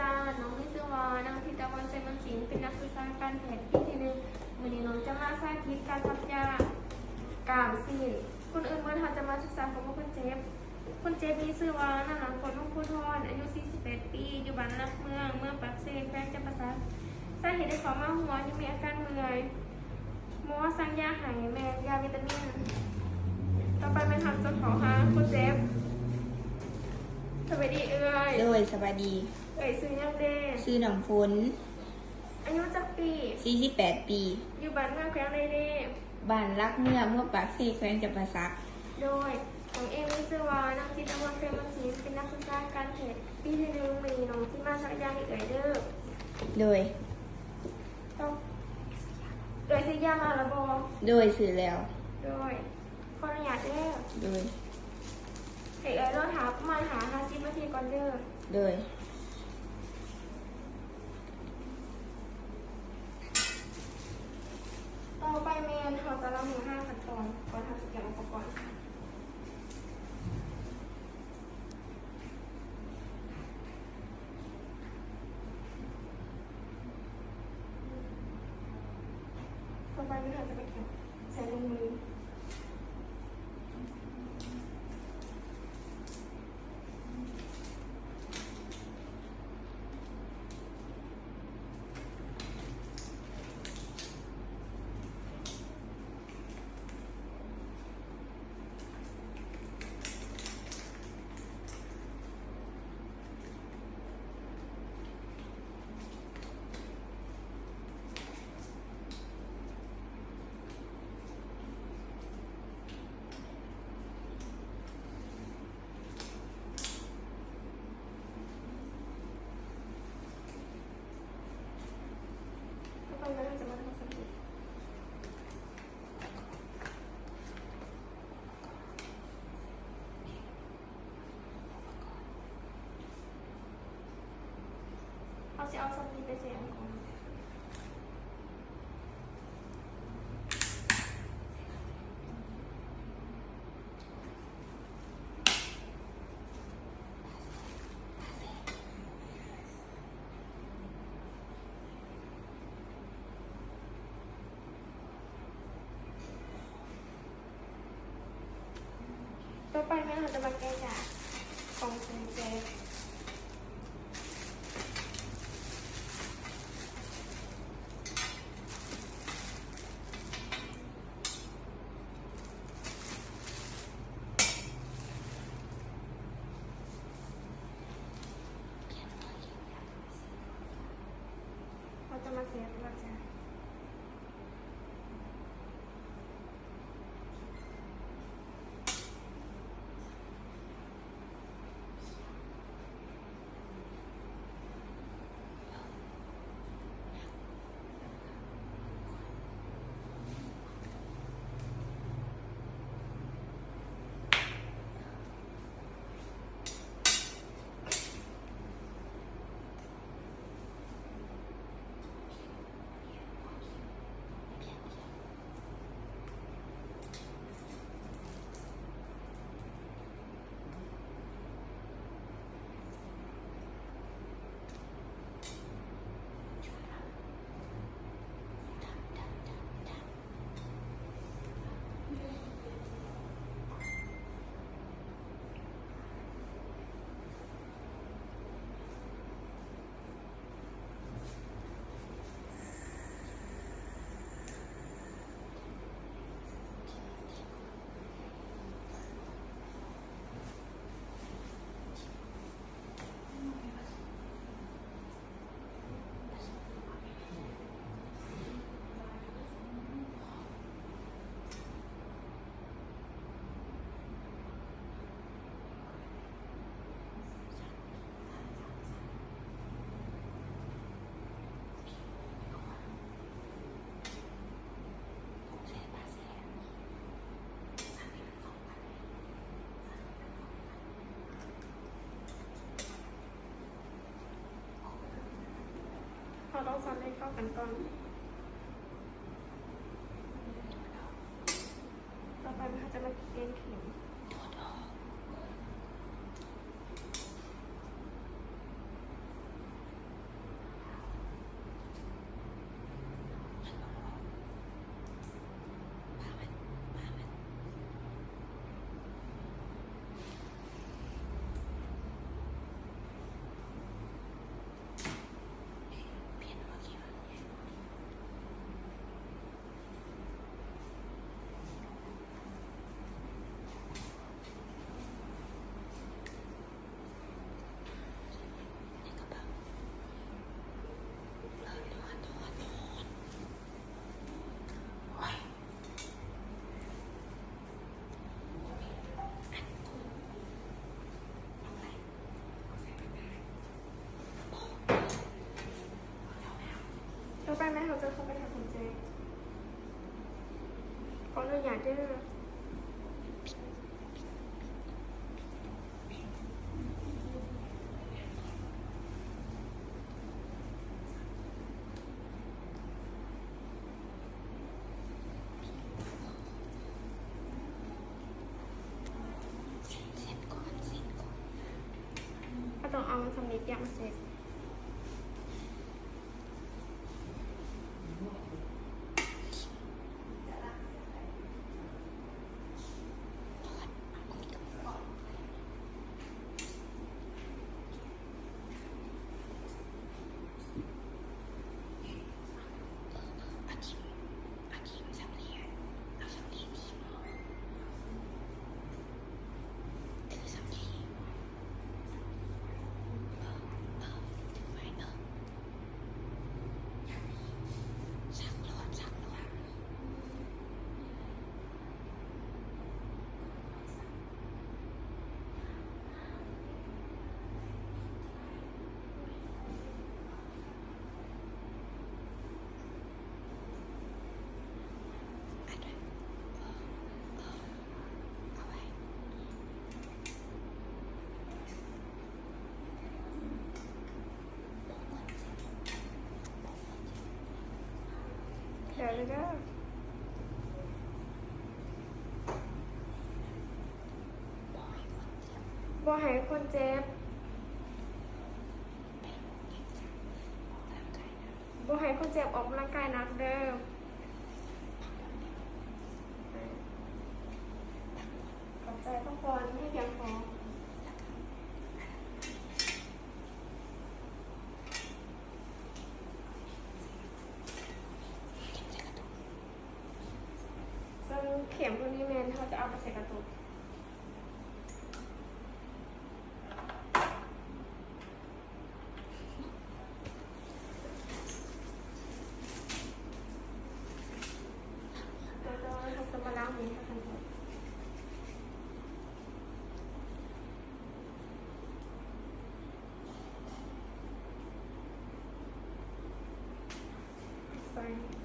ນ້ອງມີຊື່ວ່າ ນາງທິດຕາວັນ ໄຊມັນສິງ ເປັນນັກສຶກສາການແພດປີທີໜຶ່ງ. ມື້ນີ້ນ້ອງຈະມາສາທິດການສັກຢາກ້າມຊີ້ນ. ກ່ອນອື່ນໝົດ ເຮົາຈະມາສຶກສາປະຫວັດຄົນເຈັບ. ຄົນເຈັບມີຊື່ວ່າ ນາງ ນາງ ຝົນ ວົງພູທອນ ອາຍຸສີ່ສິບແປດປີ ຢູ່ບ້ານຫຼັກເມືອງ ເມືອງປາກເຊ ແຂວງຈຳປາສັກ. ສາເຫດທີ່ເຂົາມາໂຮງໝໍ ຍ້ອນມີອາການເມື່ອຍ. ໝໍສັ່ງຢາໃຫ້ແມ່ນຢາວິຕາມິນ. ຕໍ່ໄປແມ່ນເຮົາຈະເຂົ້າຫາຄົນເຈັບ. ສະບາຍດີເອື້ອຍ. ໂດຍ ສະບາຍດີ. ເອື້ອຍຊື່ຫຍັງເດ? ຊື່ນ້ອງຝົນ. ອາຍຸຈັກປີ? ສີ່ສິບແປດປີ. ຢູ່ບ້ານເມືອງແຂວງໃດເດ? ບ້ານຫຼັກເມືອງ ເມືອງປາກເຊ ແຂວງຈຳປາສັກ. ໂດຍ ນ້ອງເອງມີຊື່ວ່າ ນາງທິດຕາວັນ ໄຊມັນສິງ ເປັນນັກສຶກສາການແພດປີທີໜຶ່ງ. ມື້ນີ້ນ້ອງຊິມາສັກຢາໃຫ້ເອື້ອຍເດີ. ໂດຍ ຕ້ອງ ເອື້ອຍຊື້ຢາມາແລ້ວບໍ່? ໂດຍ ຊື້ແລ້ວ. ໂດຍ ຂໍອະນຸຍາດເດີ. ໂດຍ ໃຫ້ເອື້ອຍລໍຖ້າປະມານຫ້າ ຫ້າສິບນາທີກ່ອນເດີ. ໂດຍ ຕໍ່ໄປແມ່ນເຮົາຈະລະເມືອຫ້າຂັ້ນຕອນ ກ່ອນເຮົາຈະກຽມອຸປະກອນ. ຕໍ່ໄປເຮົາຈະໄປກຽມໃສ່ລົງມື. ເຮົາຊິເອົາສ່ຳນີ້ໄປໃສ່ອັນກ່ອນ. ຕໍ່ໄປແມ່ນເຮົາຈະມາແກະຢາຂອງຄົນເຈັບ. ເຮົາຈະມາເຊຟ ເຮົາຈະ ເຮົາຕ້ອງຊອນໃຫ້ເຂົ້າກັນກ່ອນ. ຕໍ່ໄປເຮົາຈະມາເປ່ຽນເຂັມ. ຖອດອອກ. ຕໍ່ໄປແມ່ນເຮົາຈະເຂົ້າໄປຫາຄົນເຈັບ. ຂໍອະນຸຍາດເດີ. ເຮົາຕ້ອງເອົາສຳລີປຽກມາເຊັດ. ເດີເດີ ບໍ່ໃຫ້ຄົນເຈັບ ບໍ່ໃຫ້ຄົນເຈັບອອກກຳລັງກາຍໜັກເດີ. ຂອບໃຈ. ພັກຜ່ອນໃຫ້ພຽງພໍ. ເຊິ່ງເຂັມໂຕນີ້ແມ່ນເຮົາຈະເອົາໄປໃສ່ກະຕຸກ. ແລ້ວກໍເຮົາຈະມາລ້າງມືໃຫ້ກັນກ່ອນ. ໃສ່